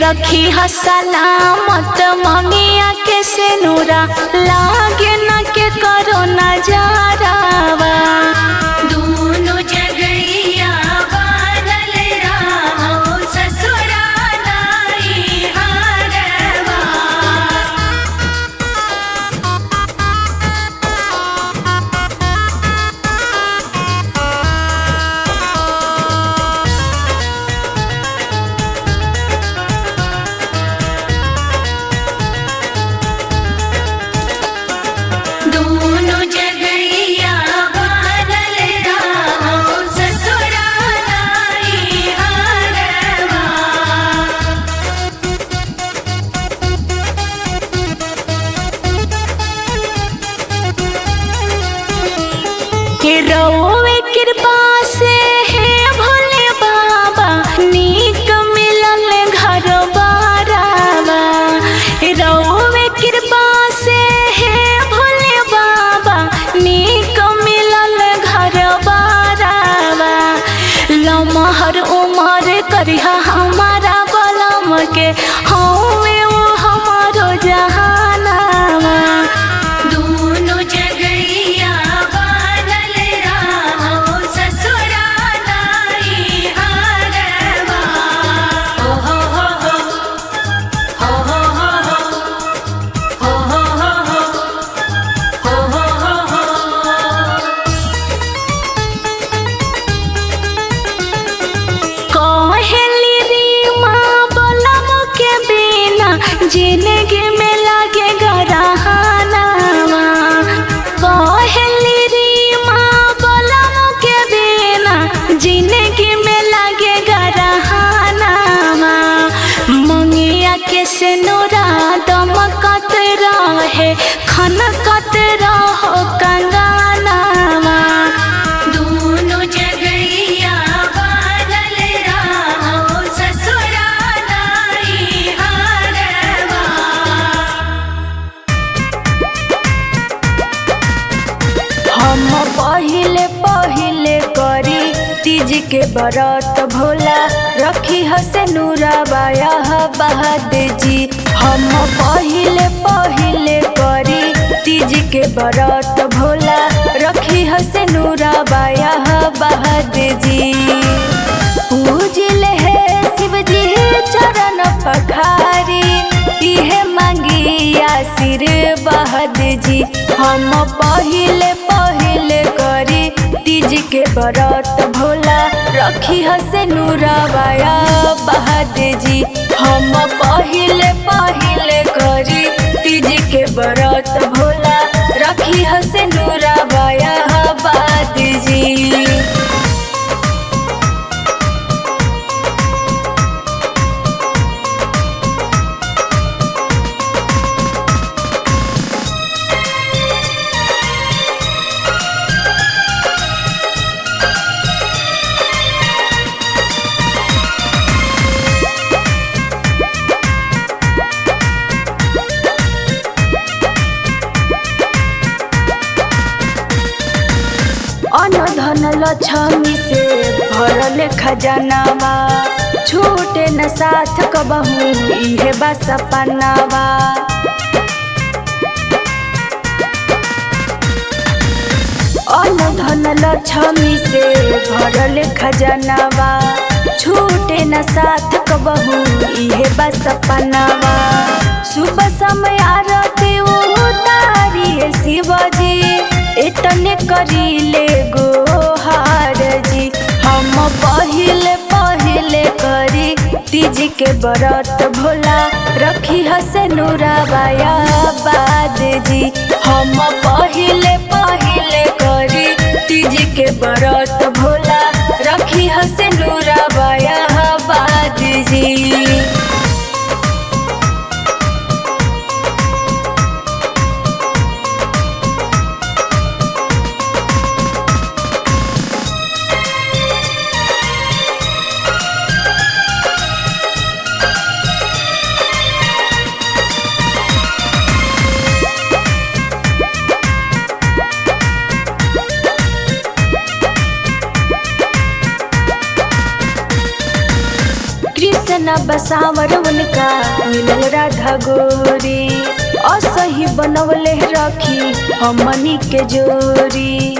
रखी सलामत मंगिया के सेनुरा लागे न के करो नजारावा। दूनो जगैया बनल रहो ससुरा नाई हारवा। दूनो जगैया बनल रहो ससुरा नाई हारवा। के रउवे कृपा से हे भोले बाबा नीक मिलल घर बारावा। रउवे कृपा से हे भोले बाबा नीक मिलल घर बारावा। लमहर उमर करिहा हमारा बलम के हौवे ओ हमारो जहानावा। दूनो जगैया बनल रहो ससुरा नाई हारवा। हो हो हो हो हो हो हो हो हो हो हो हो हो हो हो। कहेली रीमा बलम के बिना जिंदगी में लागे गरहानावा। कहेली रीमा बलम के बिना जिंदगी में लागे गरहानावा। मंगिया के सेनुरा दमकत रहे खनकत रहो कंगानावा। दूनो जगैया बनल रहो ससुरा नाई हारवा। हम पहिले पहिले करी तीज के बरत भोला रखी हसे नूराबाया बहाद जी। हम पहिले पहिले करी तीज के बरत भोला रखी हसे नूराबाया बहाद जी। पूजले हे शिवजी चरण पखारी इहे मांगी आशीर्वाद जी। हम पहिले पहिले करी तीज के बरत भोला रखी हसे नूराबाया बहाद जी। हम पहिले पहिले करी तीज के बरत भोला रखी हसे नूराबाया बहाद जी। अन्न धन लक्ष्मी से भरल खजानावा छूटे न साथ कबहू इहे बा सपनावा। अन्न धन लक्ष्मी से भरल खजानावा छूटे न साथ कबहू इहे बा सपनावा। सुबह समय आरती उतारी शिवजी इतने करीले गोहार जी। हम पहिले पहिले करी तीज के बरत भोला रखी हसे नूराबाया बाद जी। हम पहिले पहिले करी तीज के बरत भोला रखी हसे नूराबाया बाद जी। कृष्ण बसावर उनका मिलल राधा गोरी, असही बनवले रखी हमनी के जोरी।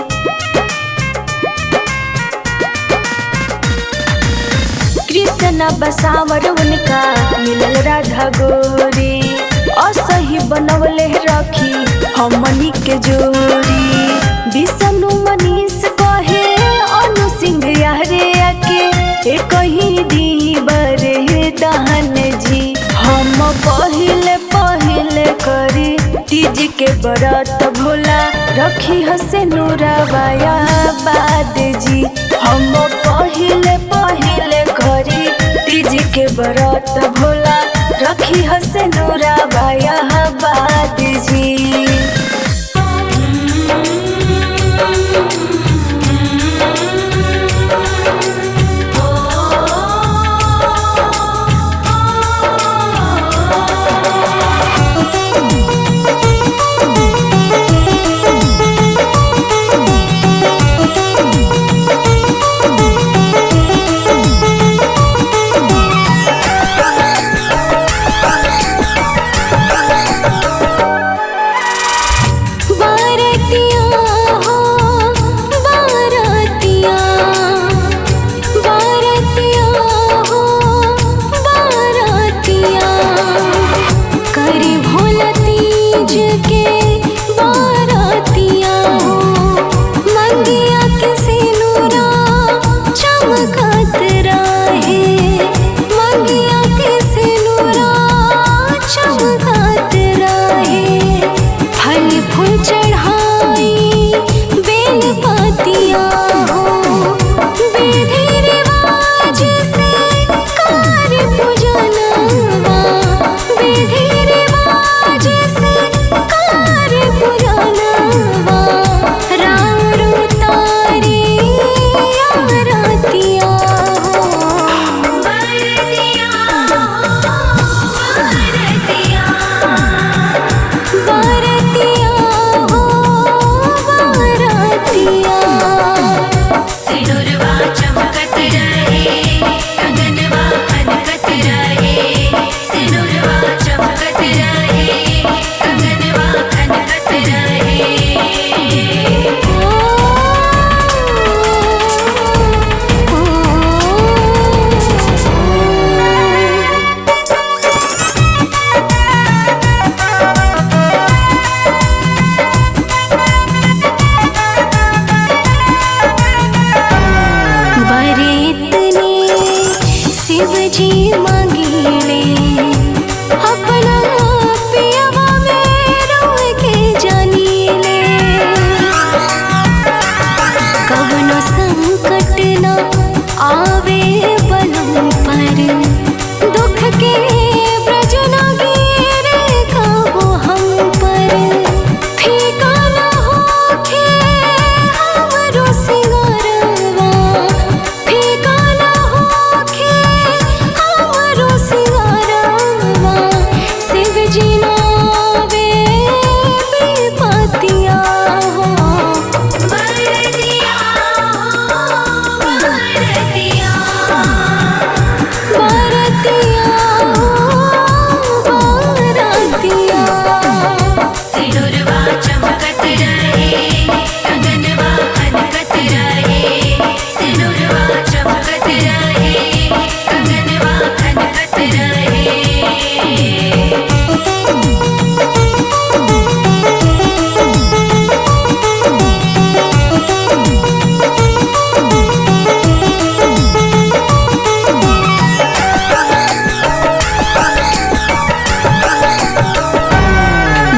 कृष्ण बसावर उनका मिलल राधा गोरी, असही बनवले रखी हमनी के जोरी। विष्णु मनीष कहे अनु सिंह यारे आके एक ही दी बरे दहन जी। हम पहिले पहिले करी तीज के व्रत भोला, रखी हसे नूरावाया बाद जी। हम पहिले पहिले करी तीज के व्रत भोला, रखी हसे नूरावाया बाद जी।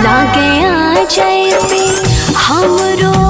लागे आ जाए पे हमरो।